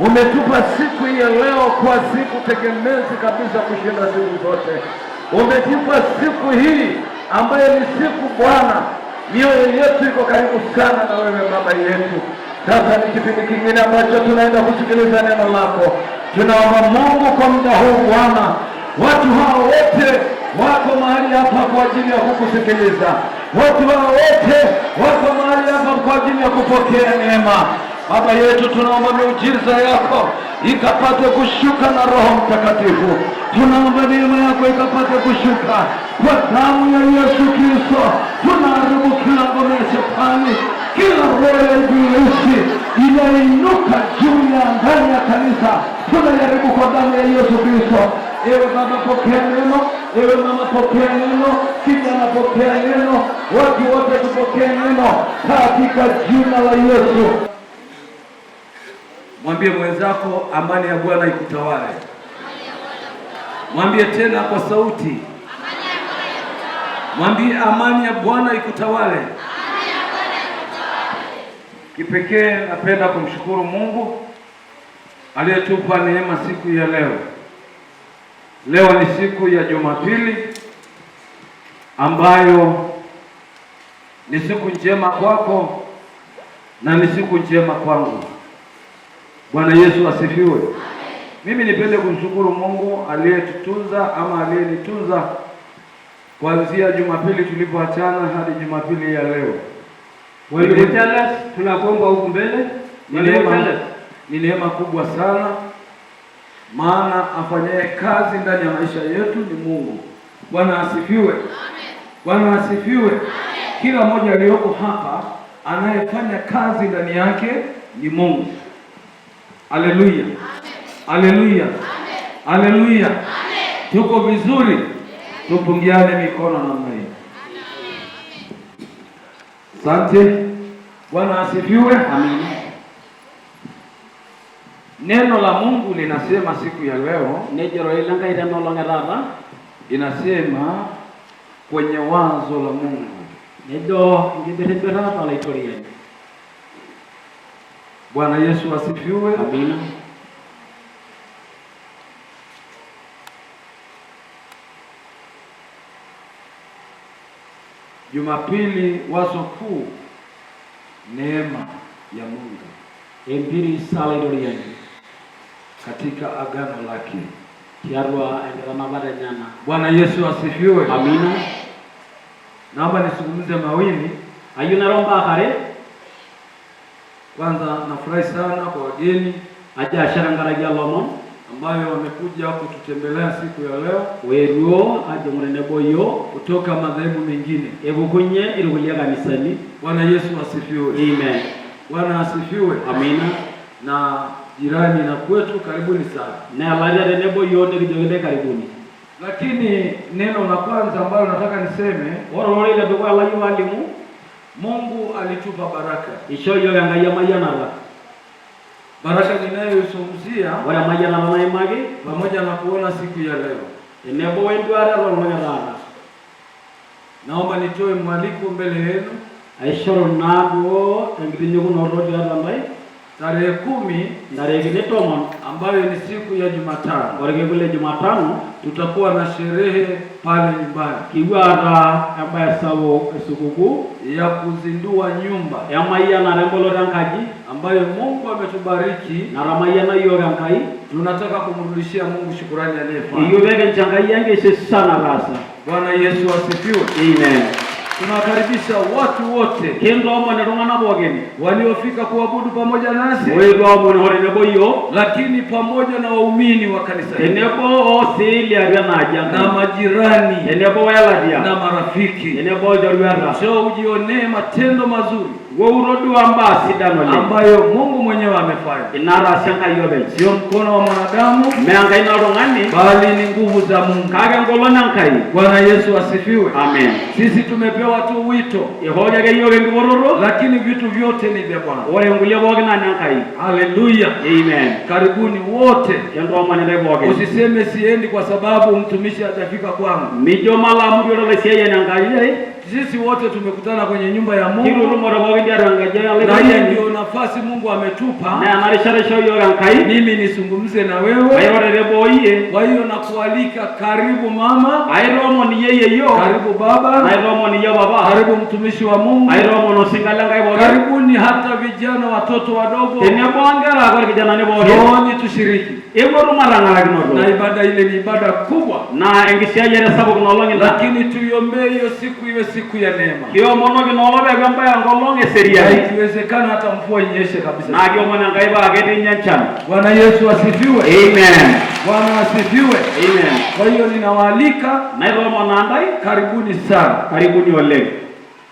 Umetupa siku hii ya leo kwa siku tegemezi kabisa kushinda siku zote. Umetupa siku hii ambayo ni siku Bwana, mioyo yetu iko karibu sana na wewe Baba yetu. Sasa ni kipindi kingine ambacho tunaenda kusikiliza neno lako. Tunaomba Mungu kwa muda huu Bwana, watu hao wote wako mahali hapa kwa ajili ya kukusikiliza. Watu hao wote wako mahali hapa kwa ajili ya kupokea neema. Baba yetu, tunaomba miujiza yako ikapate kushuka na Roho Mtakatifu. Tunaomba neema yako ikapate kushuka kwa damu ya Yesu Kristo. Tunaharibu kila ngome ya shetani, kila roho ya ibilisi inayoinuka juu ya ndani ya kanisa, tunajaribu kwa damu ya Yesu Kristo. Ewe baba, pokea neno. Ewe mama, pokea neno. Kijana, pokea neno. Watu wote tupokee neno katika jina la Yesu. Mwambie mwenzako amani ya Bwana ikutawale. Mwambie tena kwa sauti, mwambie amani ya Bwana ikutawale. Kipekee napenda kumshukuru Mungu aliyetupa neema siku ya leo. Leo ni siku ya Jumapili ambayo ni siku njema kwako na ni siku njema kwangu. Bwana Yesu asifiwe. Mimi nipende kumshukuru Mungu aliyetutunza ama aliyenitunza kuanzia Jumapili tulipoachana hadi Jumapili ya leo. Mwalimu Charles, tunakuomba huku mbele. Mwalimu Charles, Ni neema kubwa sana, maana afanyaye kazi ndani ya maisha yetu ni Mungu. Bwana asifiwe. Bwana asifiwe. Kila mmoja aliyoko hapa anayefanya kazi ndani yake ni Mungu. Haleluya, haleluya, haleluya! Tuko vizuri, tupungiane mikono namna hii. Asante. Bwana asifiwe. Amen. Neno la Mungu linasema siku ya leo, Nejo ororei lenkai tena olong e taata, inasema kwenye wazo la Mungu. Nejo enkibirribirat olaitoriani. Bwana Yesu asifiwe. Amina. Jumapili, wazo kuu, neema ya Mungu Empiris olaitoriani katika agano lake. Tiatua enkitanapat enyena. Bwana Yesu asifiwe. Amina. Naomba nizungumze mawili. Ayieu nairo mbaa are. Kwanza, nafurahi sana kwa wageni Ajo ashe tenkaraki ilomon ambayo wamekuja kututembelea siku ya leo oetuo ajing'u tenebo yiok kutoka madhehebu mengine. Epukunye irkulie kanisani. Bwana Yesu asifiwe. Amen. Bwana asifiwe. Amina. Na jirani na kwetu, karibuni sana. Naa elatia tenebo yiok nikijoki ntae karibuni. Lakini neno la kwanza ambalo nataka niseme, Ore ororei ledukuya layieu alimu, Mungu alitupa baraka. Ishoo yiok Enkai emayianata. Baraka ninayoizungumzia Ore emayianata naimaki pamoja na kuona siku ya leo, tenebo wenduata enkolong e taata, naomba nitoe mwaliko mbele yenu. Aishoru naa duo enkitinyikunoto tiatua ntae. Tarehe 10 Ntarikini 10 ambayo ni siku ya Jumatano, orkekun le Jumatano, tutakuwa na sherehe pale nyumbani kipuo aata embaye sapuk esukukuu ya kuzindua nyumba emayianata emboloto enkaji ambayo Mungu ametubariki. Natamayiana yiok Enkai. Tunataka kumrudishia Mungu shukurani aliyefanya. Kiyieu pee kincho Enkai enkisisa nataasa. Bwana Yesu asifiwe. Amen. Tunawakaribisha watu wote Kintoomon iltung'anak pookin waliofika kuabudu pamoja nasi, oetuo aamonisho tenebo yiok, lakini pamoja na waumini wa kanisa hili tenebo osii liatua enaaji na Enkai, majirani tenebo welatia, na marafiki. Tenebo olchorueta. Njoo ujionee matendo mazuri Wou todua mbaa sidan oleng ambayo Mungu mwenyewe amefanya, nataasa Enkai openy. Sio mkono wa mwanadamu, Mee enkaina oltung'ani, bali ni nguvu za Mungu. Kake engolon Enkai. Bwana Yesu asifiwe. Amen. Sisi tumepewa tu wito, Ihooki ake yiok enkipototo, lakini vitu vyote ni vya Bwana. Ore nkulie pookin naa nenkai. Haleluya! Amen. Karibuni wote. Kintoomon intae pookin. Usiseme siendi kwa sababu mtumishi hajafika kwangu. Mijo malo amu itu elo olaisiayiani Enkai ai. Sisi wote tumekutana kwenye nyumba ya Mungu, Kitutumote pookin tiatua enkaji na hii Olaitoriani. ndio nafasi nafasi Mungu ametupa Naa ena rishata ishoo yiok Enkai mimi nizungumze na wewe. Pairo tenebo oyie. Kwa hiyo nakualika, karibu mama, Aitoomon iyie yeyio. Karibu baba, Naitoomon iyie papa. Karibu mtumishi wa Mungu, Aitoomon osinka lenkai pookin. Karibuni hata vijana, watoto wadogo, Tenebo onkera orkijanani pookin. Njooni tushiriki. Epuotu matang'arakinoto. Na ibada ile ni ibada kubwa, Naa enkisiayiare sapuk ina olong ina. Lakini tuiombee hiyo siku iwe siku ya neema, Kiomonoki naa olopeny embaye enkolong na eseriani. ikiwezekana hata mvua inyeshe kabisa. Naa kiomon Enkai paa ketii ninye enchan. Bwana Yesu asifiwe. Amen. Bwana asifiwe. Amen. Kwa hiyo ninawaalika, Naitoomon naa ntae. Karibuni sana. Karibuni oleng.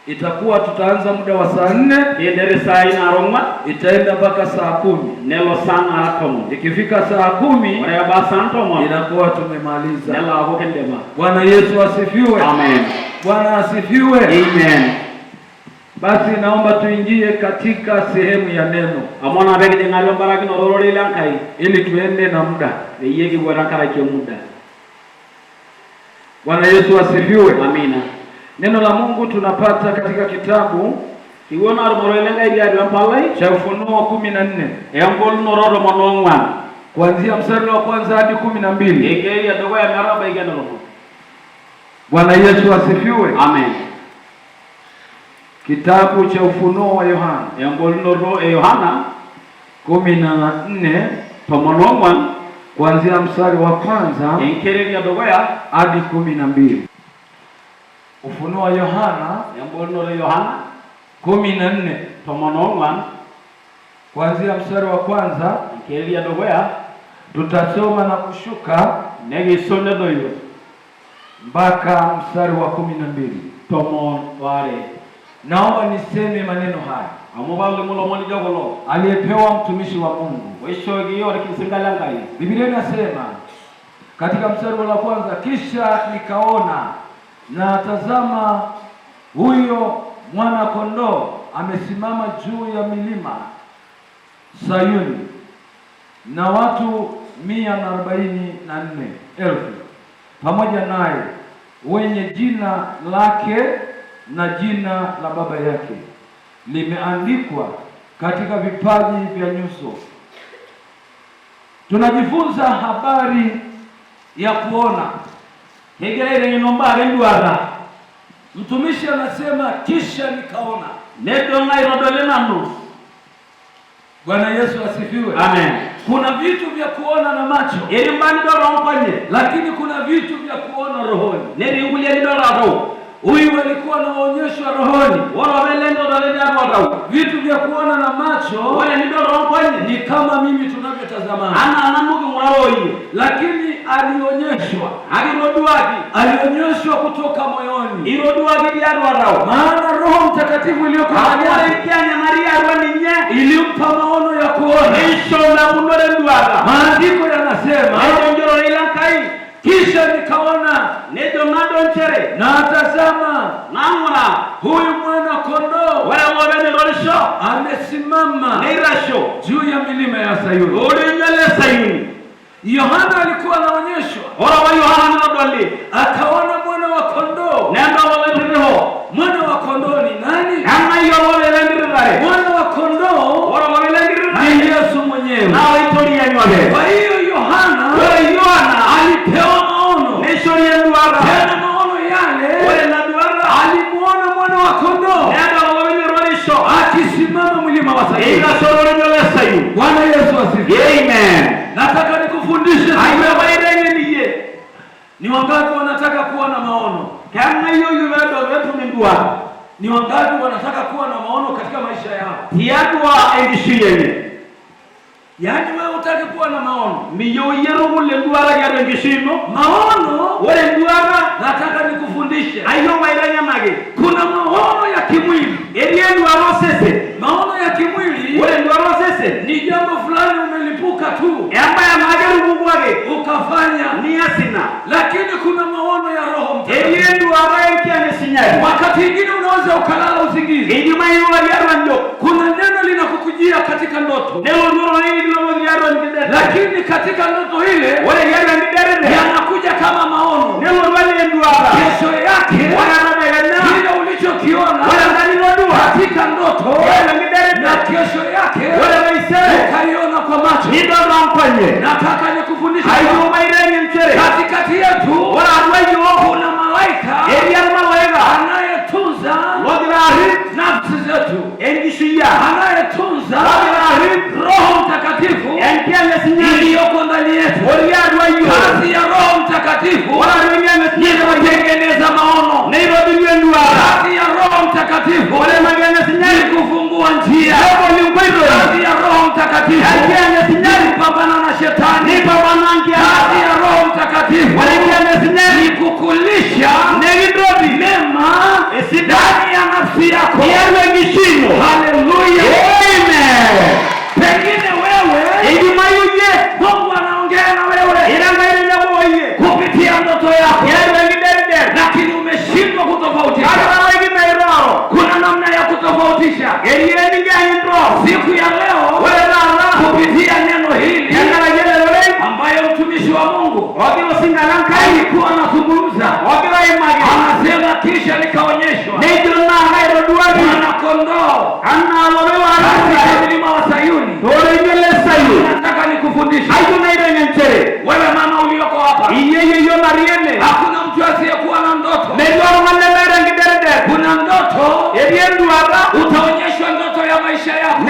Itakuwa tutaanza muda wa saa 4, Kiidip isaai naara ong'uan. Itaenda mpaka saa 10. Nelo saa naara tomon. Ikifika saa 10 Ore ebaa saa tomon inakuwa tumemaliza. nelo aaku kindipa. Bwana Yesu asifiwe. Amen. Bwana asifiwe. Amen. Basi naomba tuingie katika sehemu ya neno Amu naa pekijing atua embarakinoto ororei le Enkai ili tuende na muda. Peyie kipuo tenkaraki emuda. Bwana Yesu asifiwe. Amina. Neno la Mungu tunapata katika kitabu Kiwuo naa atum ororei le Enkai tiatua empalai cha Ufunuo 14 engolunoto 14 kuanzia mstari wa kwanza hadi 12. Enkerai edukuya metabaiki ene tomon. Bwana Yesu asifiwe. Amen. Kitabu cha Ufunuo wa Yohana Engolunoto e Yohana 14 14 kuanzia mstari wa kwanza enkereri edukuya hadi 12. Ufunuo wa Yohana engolunoto e Yohana 14 14 kuanzia mstari wa kwanza enkereri edukuya tutasoma na kushuka nekisum nedoyio mpaka mstari wa 12. 12. Naomba niseme maneno haya Amu kalimu ilomon lijo kulo aliyepewa mtumishi wa Mungu. Oishooki orkisinka le Enkai. Biblia inasema katika mstari wa kwanza, kisha nikaona na tazama, huyo mwana kondoo amesimama juu ya milima Sayuni na watu 144,000 pamoja naye, wenye jina lake na jina la Baba yake limeandikwa katika vipaji vya nyuso. Tunajifunza habari ya kuona. Kegira aiteng'ena imbaa enduata. Mtumishi anasema kisha nikaona. Nejo naitodoli nanu. Bwana Yesu asifiwe. Amen. Kuna vitu vya kuona na macho, Etii imbaa nidol toonkonyek lakini kuna vitu vya kuona rohoni. Netii nkulie nidol toltau. Huyu alikuwa anaonyeshwa rohoni. Ore apa ele nitodoli tiatua oltau. Vitu vya kuona na macho Ore enidol toonkonyek ni kama mimi tunavyotazamana, anaa nanu king'uraro oyie lakini alionyeshwa, kake itoduaki. Alionyeshwa kutoka moyoni, Itoduaki tiatua tau. Maana Roho Mtakatifu iliyoko Amu ndani ore yake enkiyang'et natii atua ninye ilimpa maono ya kuona. Neisho indamunot enduata. Maandiko yanasema, Nejo njororei le Enkai kisha nikaona nejo nadol nchere na tazama, nang'uraa huyu mwana kondoo ore olopeny oirorisho amesimama neitasho juu ya milima ya Sayuni. toldonyio le Sayuni. Yohana alikuwa anaonyeshwa, Ore apa Yohana nitodoli akaona mwana wa kondoo. Nedol oloitirriho. Mwana wa kondoo ni nani? Eng'ai olopeny lenkirirare? Mwana wa kondoo Ore olopeny lenkirirare ni Yesu mwenyewe. Naa Olaitoriani openy. Kwa hiyo Yohana Ore Yohana alipewa maono, neishori enduata. Tena maono yale Ore ina duata alimuona mwana wa kondoo nedol olopeny oirorisho akisimama mlima wa Sayuni. eitasho toldonyio le Sayuni. Bwana Yesu asifiwe. Amen. Nataka nikufundishe. Ayieu paiteng'en iyie. Ni wangapi wanataka kuwa na maono? Keng'ai oyieu peedol peetum enduata Ni wangapi wanataka kuwa na maono katika maisha yao? Tiatua enkishui enye? Yaani wewe hutaki kuwa na maono. Miyieu iyie tukul enduata tiatua enkishui ino? Maono, Ore enduata nataka nikufundishe. ayieu maiteng'enaki. Kuna maono ya kimwili. Etii enduata osesen. Maono ya kimwili Ore enduata osesen ni jambo fulani umelipuka tu embaye naa ketupukuo ake ukafanya, nias ina. Lakini kuna maono ya Roho Mtakatifu. Etii enduata enkiyang'et sinyati. Wakati mwingine unaweza ukalala usingizi, Eidimayu nirura tiatua njok kuna neno linakukujia katika ndoto, nelotu ororei nikilotoki tiatua enkidetide. Lakini katika ndoto ile Ore tiatua enkidetide yanakuja kama maono. Nelotu anaa enduata. Kesho yake Ore entadekenya kile ulichokiona ore enda nitodua katika ndoto tiatua enkidetide na kesho yake Anayetunza Roho Mtakatifu iliyoko ndani yetu. Kazi ya Roho Mtakatifu ni kutengeneza maono. Kazi ya Roho Mtakatifu ni kufungua njia. Kazi ya Roho Mtakatifu ni kupambana na shetani. Kazi ya Roho Mtakatifu ni kukulisha mema ndani ya nafsi yako. Haleluya! Pengine wewe Mungu anaongea na wewe kupitia ndoto yako, lakini umeshindwa kutofautisha. Kuna namna ya kutofautisha. Siku ya leo kupitia neno hili ambayo mtumishi wa Mungu alikuwa anazungumza, anasema kisha nikaonyeshwa mwana kondoo katika mlima wa Sayuni. Nataka nikufundishe wewe mama ulioko hapa, hakuna mtu asiyekuwa na ndoto. Kuna ndoto, utaonyeshwa ndoto ya maisha yako.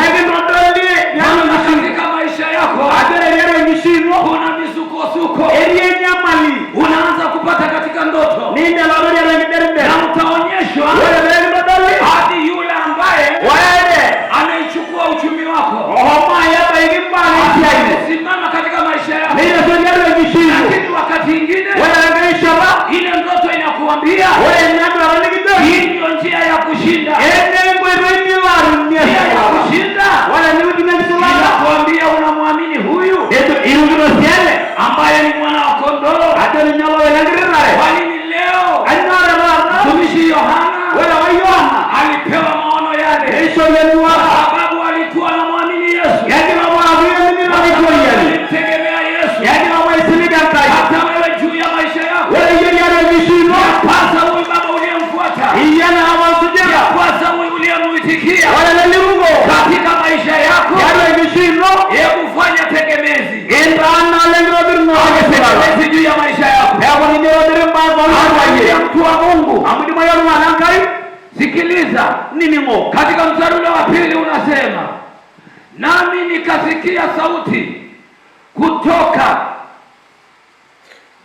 Maana katika maisha yako kuna misukosuko unaanza kupata katika ndoto, na utaonyeshwa hadi yule ambaye anaichukua uchumi wako amesimama katika maisha yako. Lakini wakati ingine ile ndoto inakuambia hii ndio njia ya kushinda. Njia ya kushinda inakuambia unamwamini huyu ambaye ni mwana wa kondoo. Kwa nini leo mtumishi Yohana alipewa maono yale? Kwa sababu alikuwa anamwamini Yesu, alimtegemea Yesu. Hata wewe juu ya maisha yako yapasa huyu baba uliyemfuata, yapasa huyu uliyemuitikia katika maisha yako. Hebu fanya tegemezi, tegemezi juu ya maisha yako. Angalia mtu wa Mungu, sikiliza. Katika mstari ule wa pili unasema, nami nikasikia sauti kutoka,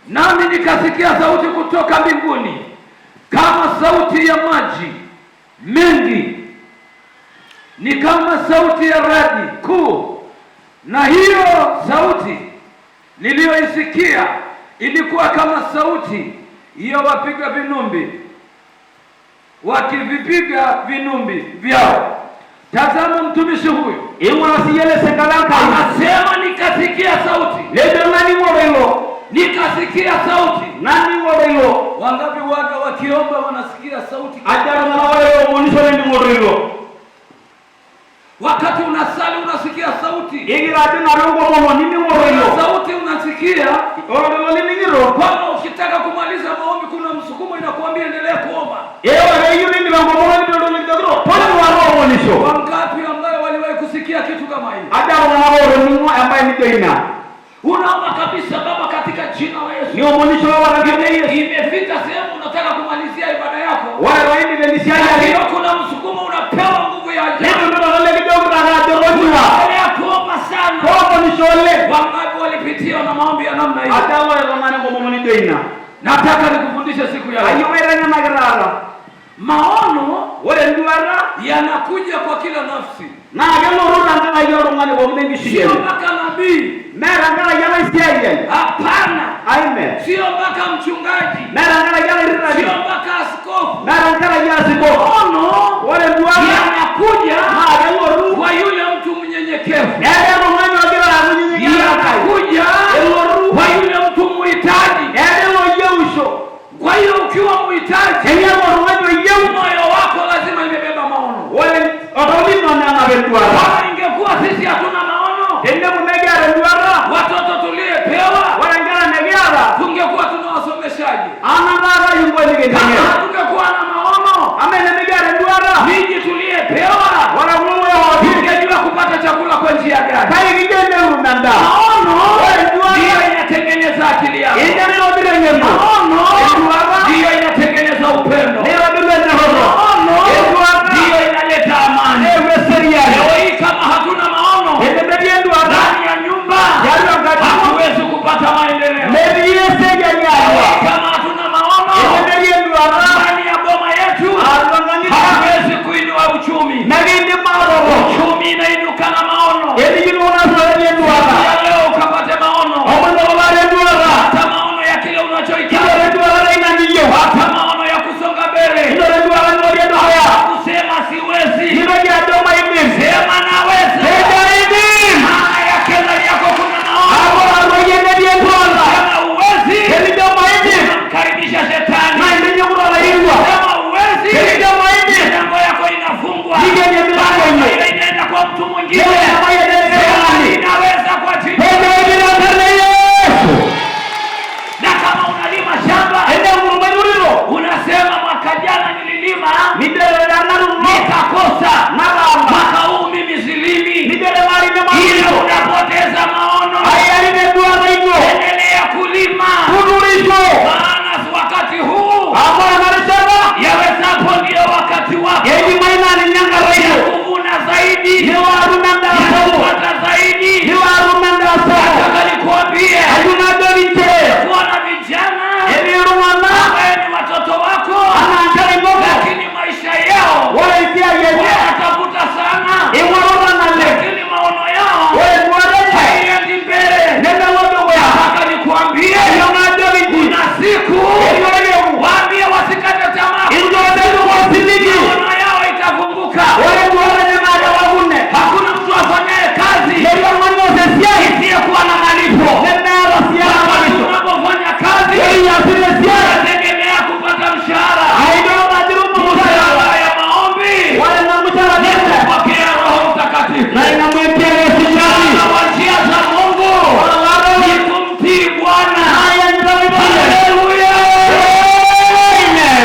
nami nikasikia sauti kutoka mbinguni kama sauti ya maji mengi, ni kama sauti ya radi kuu, na hiyo sauti niliyoisikia ilikuwa kama sauti ya wapiga vinumbi wakivipiga vinumbi vyao. Tazama, mtumishi huyu anasema nikasikia sauti, nikasikia sauti. Wangapi waga wakiomba wanasikia sauti? Wakati unasali unasikia sauti, sauti unasikia kwamba ukitaka kumaliza maombi kuna msukumo inakuambia endelea kuomba. Wangapi ambayo waliwahi kusikia kitu kama hiyo? Unaomba kabisa, Baba, katika jina la Yesu. Imefika sehemu unataka kumalizia ibada yako, lakini kuna msukumo, unapewa nguvu ya ajabu, unaendelea kuomba sana. Wangapi walipitia na maombi ya namna hiyo? Nataka nikufundishe siku ya leo, maono yanakuja kwa kila nafsi, sio mpaka nabii, hapana, sio mpaka mchungaji, sio mpaka askofu.